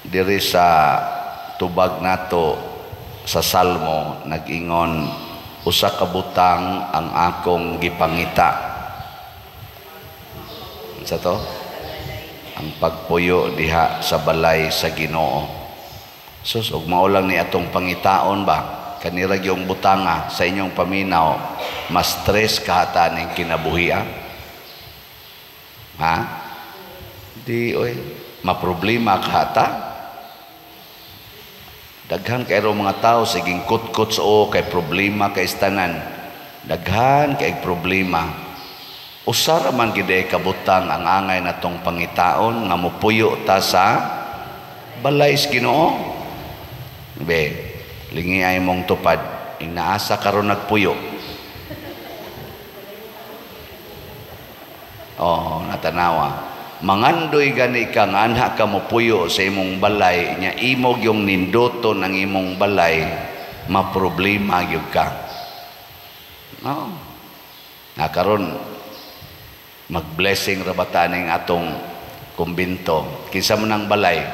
Diri sa tubag nato sa Salmo nag-ingon, usa ka butang ang akong gipangita. Unsa to? Ang pagpuyo diha sa balay sa Ginoo. Sus, ug mao lang ni atong pangitaon ba? Kanira gyung butanga sa inyong paminaw, mas stress kahata ning kinabuhi, ah? Ha? Di oy, maproblema kahata. Daghan kay mga tao siging kutkot sa o kay problema kay istanan. Daghan kay problema. Usa ra man gid ay kabutang ang angay natong pangitaon nga mopuyo ta sa balay sa Ginoo. Be, lingi ay mong tupad, inaasa karon nagpuyo. Oh, natanawa. Mangandoy gani ka nga anha ka mopuyo sa imong balay, nya imo gyung ninduton ang imong balay, maproblema gyud ka. No. Na karon mag-blessing ra ba ta ning atong kumbinto? Kinsa man ang balay?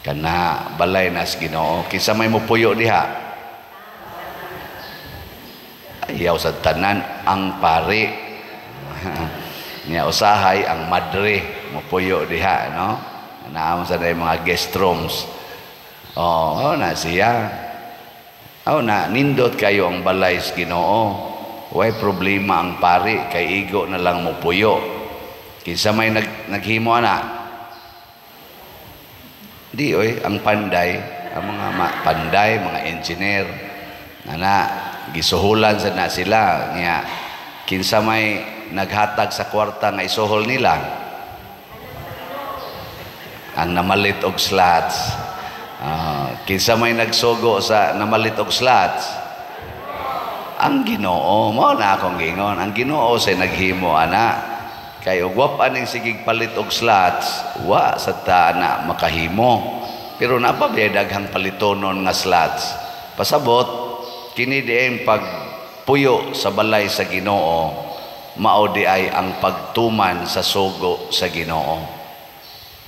Kana balay nas Ginoo. Kinsa may mopuyo diha? Ayaw sa tanan ang pari. Nya usahay ang madre mopuyo diha, no? Naamo sa day mga guest rooms. Oh, oh na siya. Oh na nindot kayo ang balay sa Ginoo. Way problema ang pari kay igo na lang mopuyo. Kinsa may naghimo ana? Di oy, ang panday, ang mga panday, mga engineer. Ana gisuhulan sa na sila nya kinsa may naghatag sa kwarta nga isuhol nila? Ang namalit og slots. Kinsa may nagsugo sa namalit og slots? Ang Ginoo. Mao na akong gingon. Ang Ginoo say naghimo ana. Kay og wa pa ning sigig palit og slots, wa sa ta na makahimo. Pero naa pa ba daghang palitonon nga slots? Pasabot kini dieng pagpuyo sa balay sa Ginoo, mao di ay ang pagtuman sa sugo sa Ginoo.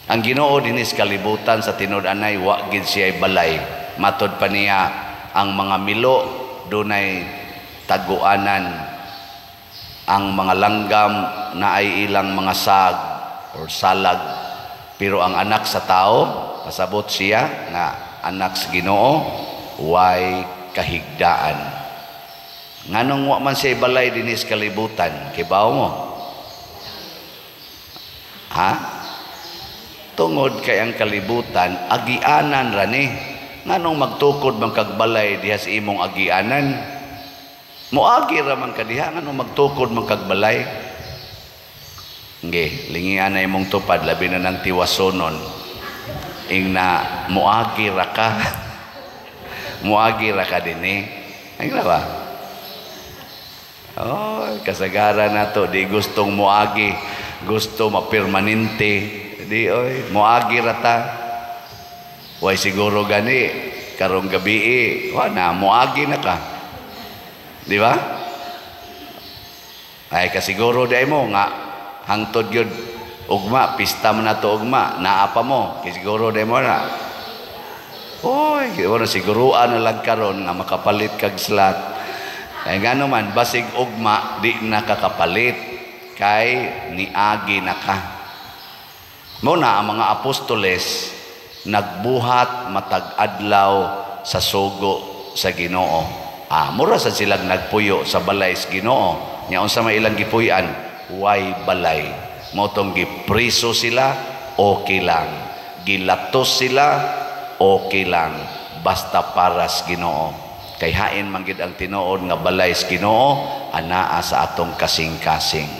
Ang Ginoo dinis kalibutan sa tinud-anay wa gid siya balay. Matod pa niya ang mga milo dunay taguanan, ang mga langgam na ay ilang mga sag or salag, pero ang anak sa tao, pasabot siya nga anak sa Ginoo, way kahigdaan. Nganong wa man siya balay dinis kalibutan, kibaw mo? Ha? Tungod kay ang kalibutan agianan ra ni. Nganong magtukod man kag balay diha sa imong agianan? Moagi ra man ka diha, nganong magtukod man kag balay? Nge, lingian na imong tupad, labi na ng tiwasonon. Ing na moagi ra ka. Moagi ra ka dinhi. Ay na ba? Oh, kasagaran na to, di gustong moagi, gusto mapermanente. Di oy, moagi ra ta. Way siguro gani karong gabi, wa na moagi na ka. Di ba? Ay kasiguro di mo nga hangtod gyud ugma, pista man nato ugma, naa pa mo, kasiguro di mo na. Oy, wala siguruan na lang karon nga makapalit kag slot. Kay ngano man basig ugma di na kakapalit kay niagi na ka. Mo na ang mga apostoles nagbuhat matag adlaw sa sugo sa Ginoo. Ah, mura sa silang nagpuyo sa balay sa Ginoo. Nya unsa may ilang gipuy-an? Way balay. Mao tong gipriso sila, okay lang. Gilatos sila, okay lang. Basta para sa Ginoo. Kay hain man gid ang tinuod nga balay sa Ginoo, anaa sa atong kasing-kasing.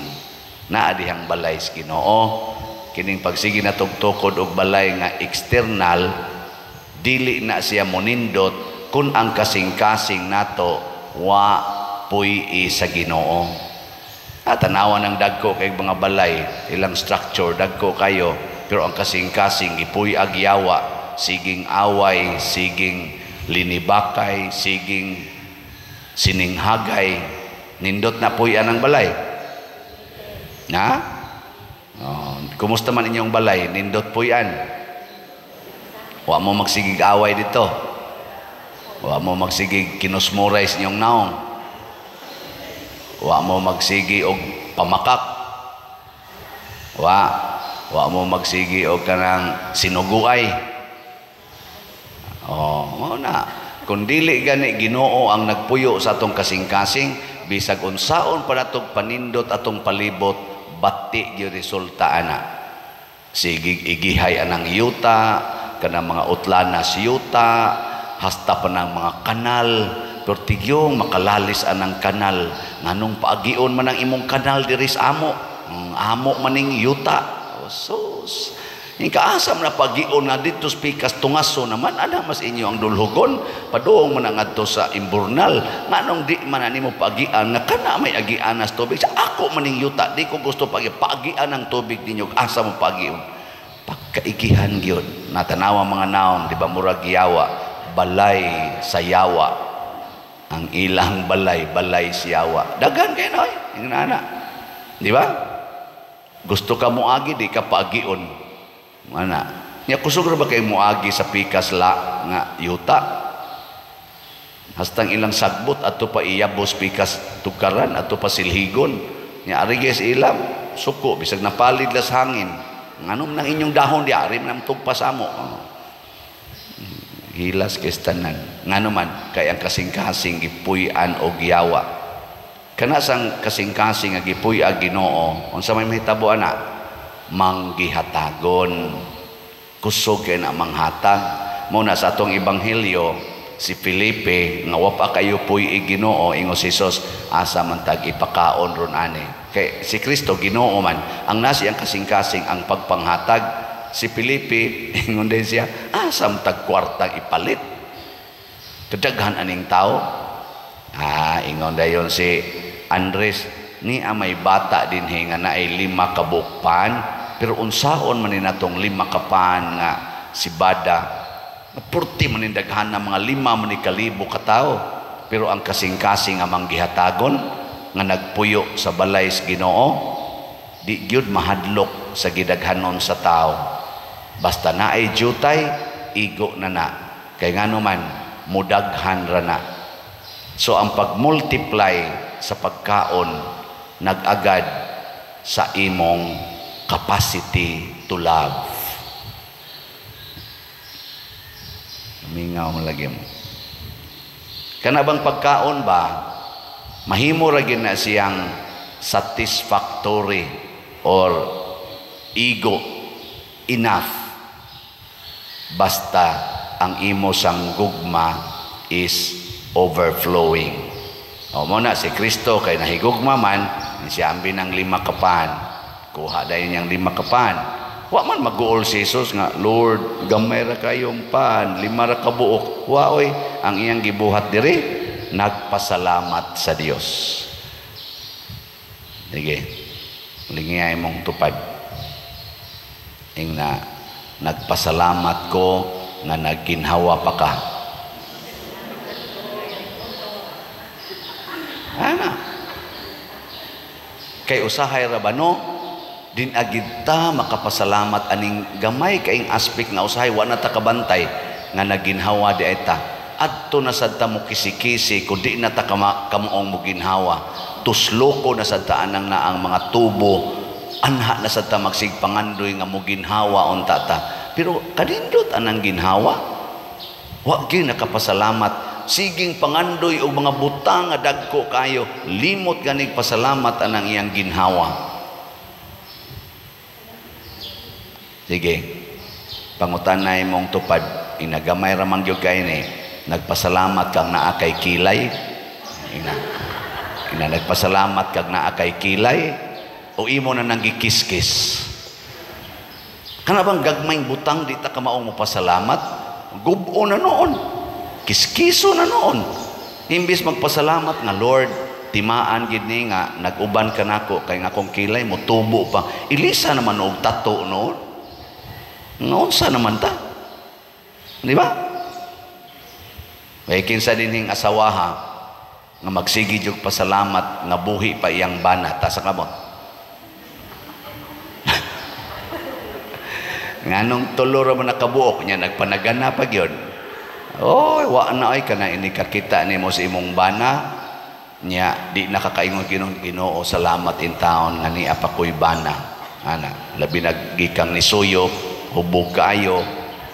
Naa dihang balay sa Ginoo. Kining pagsige natong tukod og balay nga external, dili na siya monindot kun ang kasing-kasing nato wa puy-i sa Ginoo. At tanawan ng dagko kay mga balay, ilang structure dagko kayo, pero ang kasing-kasing ipuy-ag yawa, siging away, siging linibakay, siging sininghagay, nindot na puy-an ang balay. Na? Oh, Kumusta man inyong balay? Nindot puy-an. Wa mo magsigig away dito. Wa mo magsigig kinusmuray sa inyong naong. Wa mo magsigi og pamakak. Wa mo magsigi og kanang sinuguay. Oh, mao na. Kung dili gani Ginoo ang nagpuyo sa atong kasing-kasing, bisag unsaon pa natong panindot atong palibot, bati gyud resulta ana. Sige igihay anang yuta, kanang mga utlanas yuta, hasta pa ng mga kanal, pero tigyong makalalis anang kanal. Nganong paagion man ang imong kanal diri sa amo, ang amo maning yuta. Oh, sus. Yung kaasam na pagion nga dito sa pikas tungaso naman, ana mas inyo ang dulhugon, paduong man ang adto sa imburnal. Nganong di man nimo pagian nga kana may agian as tubig? Sa ako maning yuta, di ko gusto pagian ang tubig ninyo, asa mo pagion? Pagkaigihan gyud. Natanawa mga naong, di ba murag yawa, balay sa yawa. Ang ilang balay, balay sa yawa. Daghan kayo na, yung nana. Di ba? Gusto ka moagi, di ka pagion. Mana? Nya kusog ra ba kay moagi sa pikas la nga yuta? Hastang ilang sagbot ato pa iyabos pikas tukaran ato pa silhigon. Nya ari gyud ilang suko bisag napalid las hangin. Nganom nang inyong dahon di ari man tugpas amo. Hilas kay tanan. Ngano man kay ang kasing-kasing gipuy-an og yawa. Kana sang kasing-kasing nga gipuy-an Ginoo, unsa may mahitabo ana? Manggihatagon. Kusog kay na manghatag. Muna sa atong ebanghelyo, si Felipe nga wa pa kayo puy Ginoo, ingon si Jesus, asa man tag ipakaon ron ani. Kay si Kristo Ginoo man, ang nasi ang kasing-kasing ang pagpanghatag. Si Felipe ingon din siya, asa man tag kwarta ipalit? Kadaghan aning tao. Ah, ingon dayon si Andres, ni may bata dinhi nga naay 5 ka bukpan, pero unsaon man ni natong 5 ka pan nga sibada, purti man ni daghan na mga 5 man ni kalibo ka tawo, pero ang kasing-kasing nga manggihatagon nga nagpuyo sa balay sa Ginoo, di gyud mahadlok sa gidaghanon sa tao. Basta naay jutay, igo na na. Kay ngano man mudaghan ra na. So ang pag-multiply sa pagkaon nag-agad sa imong capacity to love. Mingaw mo lagi mo. Kana bang pagkaon ba, mahimo ra gyud na siyang satisfactory or ego enough basta ang imo sang gugma is overflowing. O mo na si Kristo kay nahigugma man siya ambi ng 5 kapan. Kuha dayon niyang 5 kapan. Wa man mag-uol si Jesus nga, Lord, gamay ra kayong pan, 5 ra ka buok. Wa oy, ang iyang gibuhat diri, nagpasalamat sa Dios. Sige, lingiyay mong tupad. Ingna, nagpasalamat ko nga nagginhawa pa ka. Ana. Kay usahay ra ba no? Din agid ta makapasalamat aning gamay kaing aspect nga usahay wa na ta kabantay nga naginhawa di ay ta. Adto na sad ta mo kisi-kisi kun di na ta kamuong mo ginhawa. Tusloko na sad ta anang na ang mga tubo. Anha na sad ta magsigpangandoy nga mo ginhawa unta ta. Pero kanindot anang ginhawa? Wa gyud nakapasalamat. Siging pangandoy og mga butang nga dagko kayo, limot ganig pasalamat anang iyang ginhawa. Sige, pangutanay mong tupad, inagamay ra man gyud kay ni, nagpasalamat kang naa kay kilay. Ina nagpasalamat kang naa kay kilay o imo na nang gikiskis. Kana bang gagmayng butang di ta kamaong mopasalamat? Gubo na noon. Kiskiso na noon. Imbis magpasalamat nga Lord, timaan gid ni nga nag-uban ka nako kay nga akong kilay motubo pa. Ilisa naman og tato noon. Ngaunsa naman ta? Di ba? May kinsa dinhing asawaha nga magsigi jud pasalamat nga buhi pa iyang bana ta sa kamot. Nganong tulo ra man nakabuok nya, nagpanagana pa gyud. Oy, wa na ay kana ini kakita nimo sa imong bana nya, di nakakaingon, "Ginoo, Ginoo, salamat in taon nga nia pa ko'y bana." Ana, labi nagikang ni suyop, hubog kaayo,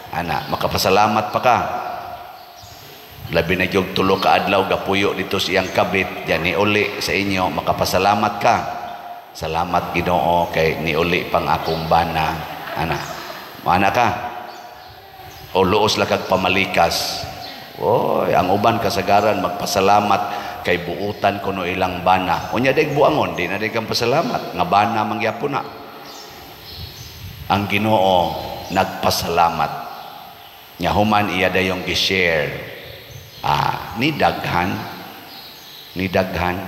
ana, makapasalamat pa ka. Labi na gyud 3 ka adlaw gapuyo dito sa iyang kabit, diyan ni uli sa inyo, makapasalamat ka. "Salamat, Ginoo, kay niuli pang akong bana." Ana. Mana ka? O luos lang kag pamalikas. Oy, ang uban kasagaran magpasalamat kay buutan kuno ilang bana. Unya day buangon, di na day kang pasalamat nga bana mangyapon na. Ang Ginoo nagpasalamat. Nya human iya dayong gi-share. Ah, ni daghan, ni daghan.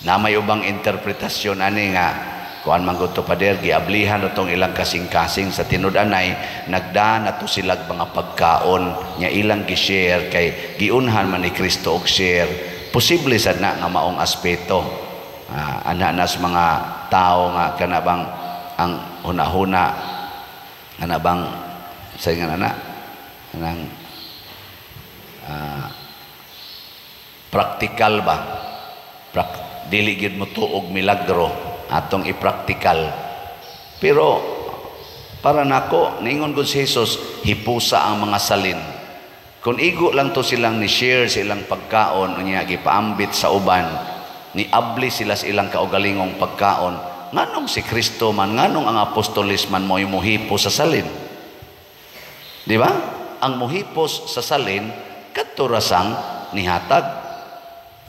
Na may ubang interpretasyon ani nga kuan man gud to, pader, giablihan na tong ilang kasing-kasing. Sa tinud-anay, nagda na to silag mga pagkaon nya ilang gi-share kay giunhan man ni Kristo og share. Posible sad na nga maong aspeto. Ah, ana nas mga tao nga kana bang ang huna-huna, ana bang sa nga ana anang praktikal ba. Dili gyud mo tuog milagro, atong ipraktikal. Pero para nako, niingon gud si Jesus, "Hipusa ang mga salin." Kung igo lang to silang ni share sa ilang pagkaon, unya gipaambit sa uban, ni abli sila sa ilang kaugalingong pagkaon, nganong si Kristo man, nganong ang apostolis man mo muhipos sa salin? Di ba? Ang muhipos sa salin kadto rasang nihatag.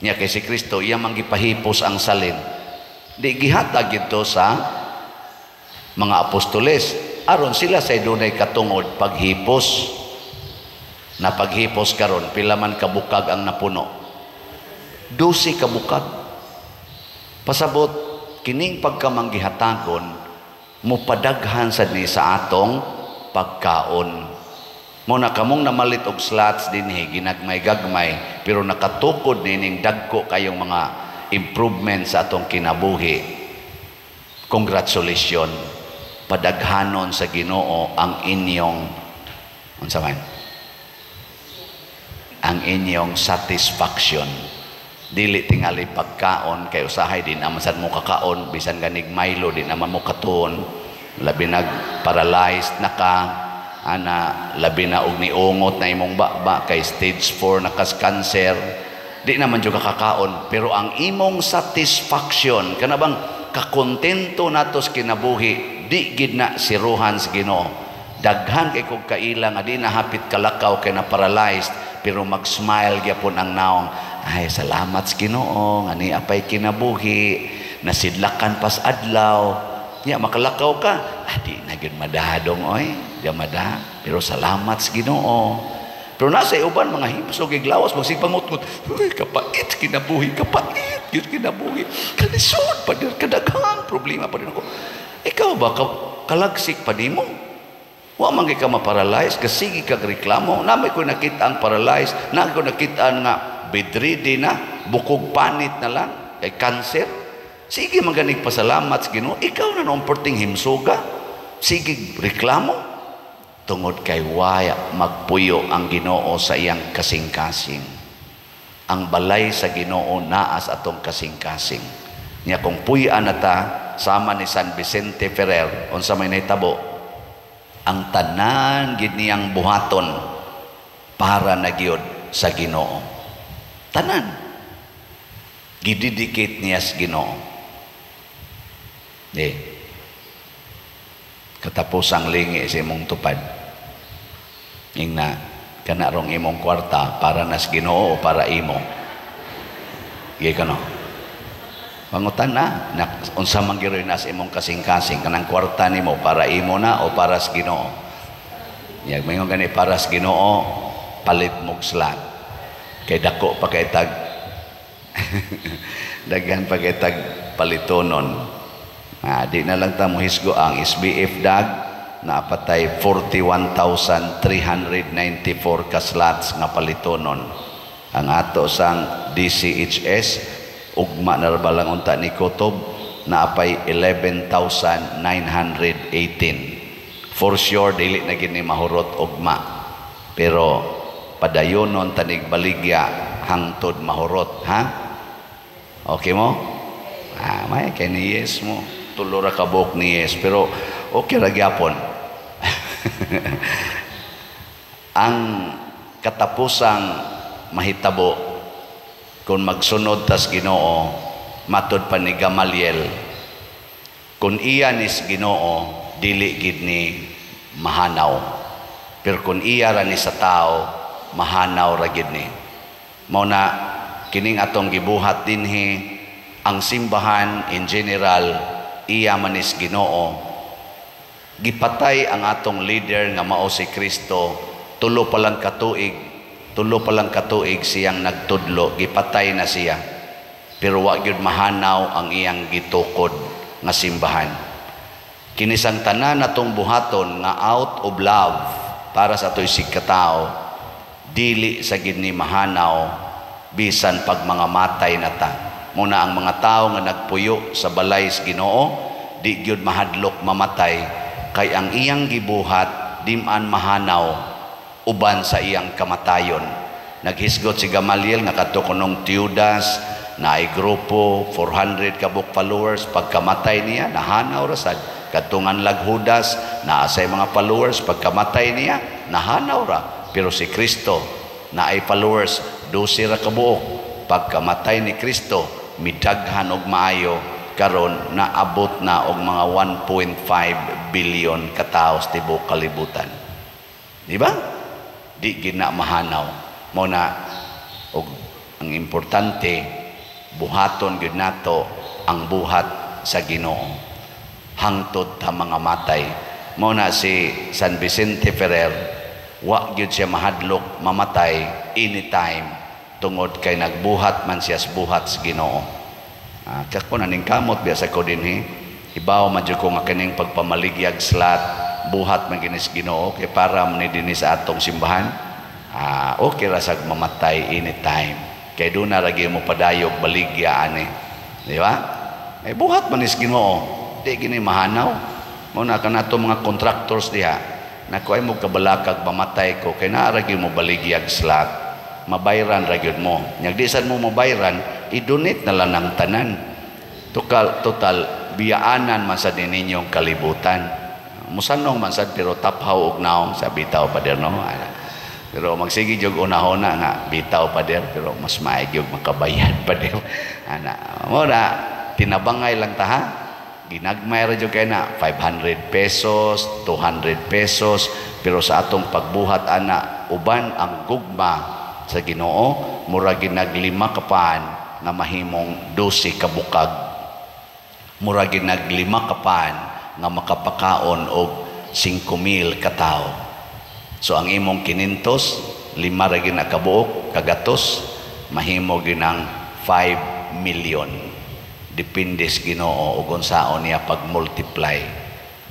Nya kay si Kristo, iya man gipahipos ang salin. Di gihatag gito sa mga apostoles aron sila say dunay katungod paghipos. Na paghipos karon, pila man kabukag ang napuno? 12 kabukag. Pasabot kining pagkamanggihatagon mupadaghan sad ni sa atong pagkaon. Mo na kamong namalit og slots dinhi, ginagmay-gagmay, pero nakatukod nining dagko kayong mga improvement sa atong kinabuhi. Congratulations. Padaghanon sa Ginoo ang inyong, unsa man? Ang inyong satisfaction. Dili tingali pagkaon kay usahay di naman sad mo kakaon, bisan ganig Milo di naman mo katuon, labi nag paralyzed na ka, ana, labi na og niungot na imong baba kay stage 4 na kas cancer, di naman jud ka kakaon. Pero ang imong satisfaction, kana bang kakontento nato sa kinabuhi, di gid na siruhan sa Ginoo. Daghan kay kog kaila nga di na hapit kalakaw kay na paralyzed, pero mag-smile gyapon ang naong, "Ay, salamat sa Ginoo nga ni apay kinabuhi." Nasidlakan pas adlaw nya makalakaw ka, ah, di na gyud madadong, oy, di mada, pero salamat sa Ginoo. Pero nasa uban mga himos og iglawas, magsig pangutngot, "Uy, kapait kinabuhi, kapait gyud kinabuhi, kalisod pa din, kadaghang problema pa din ako." Ikaw ba kalagsik pa nimo? Wa man kay ka ma-paralyze, kasigi kag reklamo. Namay ko nakita ang paralyzed, na ko nakita nga bedridden na, bukog panit na lang, kay cancer. Sige man ganig pasalamat sa Ginoo. Ikaw na noong perting himsuga. Sige reklamo. Tungod kay waya magpuyo ang Ginoo sa iyang kasing-kasing. Ang balay sa Ginoo naa sa atong kasing-kasing. Nya kung puy-an na ta sama ni San Vicente Ferrer, unsa may nahitabo? Ang tanan gid niyang buhaton para na gyud sa Ginoo. Tanan gidedicate niya sa Ginoo. Di. Katapusang lingi sa imong tupad. Ingna kana rong imong kwarta, para na sa Ginoo o para imo? Gay kano? Pangutan na, na unsa man giroy na sa imong kasing-kasing, kanang kwarta nimo, para imo na o para sa Ginoo? Yag maingon gani para sa Ginoo, palit mog slot. Kay dako pa kay tag daghan pa kay tag palitonon. Ah, di na lang ta mohisgo ang SBF dag napatay 41,394 ka slots nga palitonon. Ang ato sang DCHS, ugma na ra lang unta ni Kutob, naapay 11,918. For sure dili na gini mahurot ugma. Pero padayonon tanig baligya hangtod mahurot, ha? Okay mo? Ah, may kay ni yes mo. Tulo ra ka buok ni yes, pero okay ra gyapon. Ang katapusang mahitabo kung magsunod tas Ginoo, matud pa ni Gamaliel, kung iya nis Ginoo, dili gid ni mahanaw, pero kung iya ra ni sa tao, mahanaw ra gid ni. Mao na kining atong gibuhat dinhi, ang simbahan in general, iya manis Ginoo. Gipatay ang atong leader nga mao si Kristo, 3 pa lang katuig, 3 pa lang katuig siyang nagtudlo, gipatay na siya, pero wa gyud mahanaw ang iyang gitukod nga simbahan. Kinisang tanan natong buhaton nga out of love para sa ato isig katao, dili sa gid ni mahanaw bisan pag mga matay na ta. Muna ang mga tao nga nagpuyo sa balay sa Ginoo, di gyud mahadlok mamatay, kay ang iyang gibuhat diman mahanaw uban sa iyang kamatayon. Naghisgot si Gamaliel nga kadto kunong Teudas na ay grupo 400 kabuk followers, pagkamatay niya nahanaw ra sad. Kadtungan lag Judas naa say mga followers, pagkamatay niya nahanaw ra. Pero si Kristo na ay followers 12 ra kabuok, pagkamatay ni Kristo midaghan og maayo, karon naabot na og mga 1.5 billion katao sa tibuok kalibutan. Di ba? Di gina mahanaw. Mao na og ang importante, buhaton gyud nato ang buhat sa Ginoo hangtod ta mga matay. Mao na si San Vicente Ferrer, wa gyud siya mahadlok mamatay anytime tungod kay nagbuhat man siya sa buhat sa Ginoo. Kako na ning kamot biya sa ko dinhi. Ibaw man jud ko nga kining pagpamaligyag slot buhat man ginis Ginoo kay para man ni dinhi sa atong simbahan. Okay ra sag mamatay anytime. Kay doon na ra mo padayog baligya ani. Di ba? Ay buhat man is Ginoo. Di gini mahanaw. Mao na kanato mga contractors diha. Nako ay mo kabalakag mamatay ko kay naa ra gyud mo baligyag slot. Mabayran ra gyud mo. Nyag di sad mo mabayran, i-donate na lang ang tanan. Total, total biyaanan man sad ninyong kalibutan. Musanong man sad pero taphaw og naong sa bitaw, pader, no. Ana. Pero magsige jud unahona nga bitaw, pader, pero mas maayog gyud makabayad, pader. Ana, mo na tinabangay lang ta, ha. Ginagmay ra jud kay na 500 pesos, 200 pesos, pero sa atong pagbuhat ana uban ang gugma sa Ginoo, mura ginaglima kapan nga mahimong 12 kabukag. Mura ginaglima kapan nga makapakaon og 5,000 katawo. So ang imong kinintos, lima ra gina kabuok, kagatos, mahimo ginang 5 million. Depende sa Ginoo ug unsaon niya pag-multiply.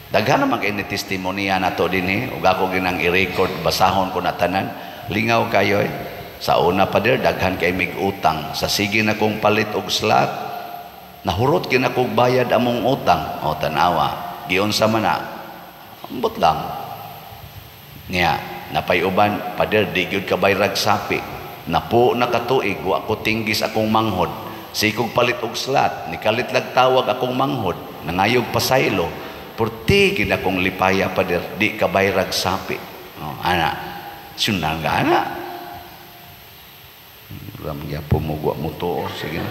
Daghan naman kay ni testimonya nato dinhi ug ako ginang i-record, basahon ko na tanan. Lingaw kayo eh. Sa una pa der, daghan kay mig utang. Sa sige na kong palit og slot, nahurot gyud ako bayad among utang. O tanawa, giunsa man na. Ambot lang. Niya, napay uban, pader, di gyud ka bayrag sapi. Napo na katuig, wa ko tinggis akong manghod. Sikog palit og slot, nikalit lag tawag akong manghod, nangayog pasaylo. Purti gid akong lipaya, pader, di ka bayrag sapi. Oh, ana, sunan ka ana. Ram gyapon mo, wa mo tuo, sige na.